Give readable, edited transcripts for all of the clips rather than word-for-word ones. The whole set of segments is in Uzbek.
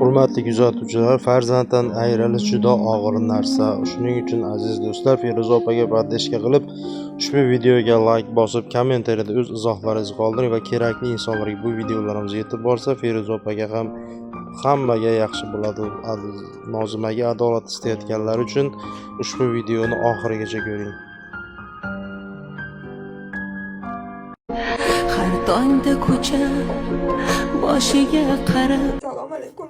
Hurmatli kuzatuvchilar, farzanddan ayrilish juda og'ir narsa. Shuning uchun, aziz do'stlar, Feruza opaga поддержка qilib, ushbu videoga like bosib, kommentariyada o'z izohlaringizni qoldiring va kerakli insonlarga bu videolarimiz yetib borsa, Feruza opaga ham, hammaga yaxshi bo'ladi. Nozimaga adolat istayotganlar uchun ushbu videoni oxirigacha ko'ring. Har tongda ko'cha boshiga qarab. Assalomu alaykum.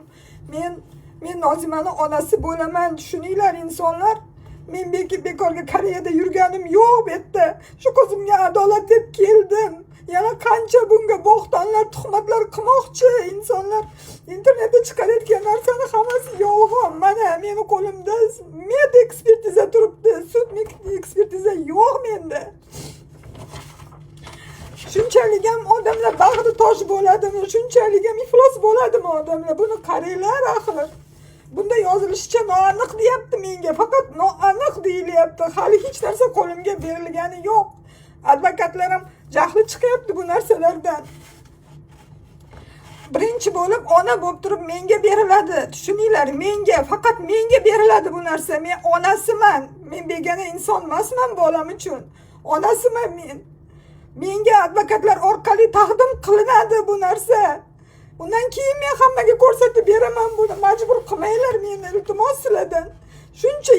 Men Nozimani onasi bo'laman. Tushuninglar, insonlar. Men bekorga Koreyada yurganim yo'q bu yerda. Shu qizimga adolat deb keldim. Yana qancha bunga bo'xtonlar, tuhmatlar qilmoqchi insonlar. Internetda chiqarayotgan narsani hammasi yolg'on. Mana meni qo'limda med ekspertiza turibdi. Sud ekspertiza yo'q menda. Shunchalik ham odamlar bag'ri tosh bo'ladimi? Shunchalik ham iflos bo'ladimi odamlar? Buni qaranglar axir. Bunda yozilishicha noaniq deyapti menga. Faqat noaniq deyilyapti. Hali hech narsa qo'limga berilgani yo'q. Advokatlar ham jahli chiqyapti bu narsalardan. Birinchi bo'lib ona bo'lib turib menga beriladi. Tushuninglar, menga, faqat menga beriladi bu narsa. Men onasiman. Men begona inson emasman bolam uchun. Onasiman men. Menga advokatlar orqali taqdim qilinadi bu narsa. Undan keyin men hammaga ko'rsatib beraman buni. Majbur qilmanglar meni, iltimos sizlardan. Shuncha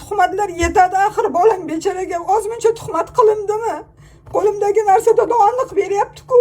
tuhmatlar yetadi axir bolam becharaga ozmuncha tuhmat qilindimi? Qo'limdagi narsada noaniq beryapti-ku.